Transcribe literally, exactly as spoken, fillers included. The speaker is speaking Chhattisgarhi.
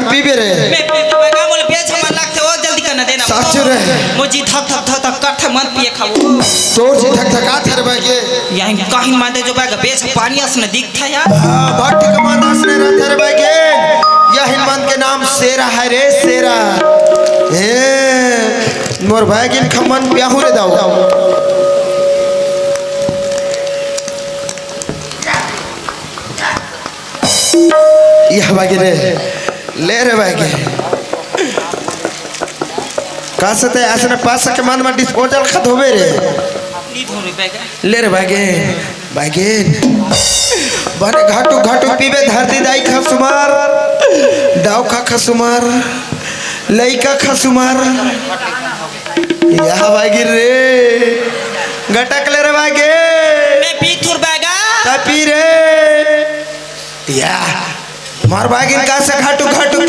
पीबे रे। मैं पी तो बैगा, मोला बेच हमन लागथे, ओ जल्दी करना देना। साचु रे। मोर जी धक धक धक धक करथे, मन पिए खाओ। तोर जी धक धक आथे रे बैगे। यही कहीं मानते जो बैगा बेच पानी असने दिखथा यार। हाँ, भट्टी के मन असने रहथे रे बैगे। यही मन के नाम शेरा है रे, शेरा। ए, मोर बैगिन खमन प्याहू रे दाऊ। यह बागे रे, ले रे बागे। का से ते असने पास के मन में डिस्पोजल खा धोबे रे। नी धोबे बागे। ले रे बागे, बागे। बने घाटू घाटू पीबे धरती दाई खसुमार, दाऊ का खसुमार, लइका खसुमार। यह बागे रे, गटक ले रे बागे। मैं पी थुर बागा। ता पी रे। या, मार बागिन का से घाटू घाटू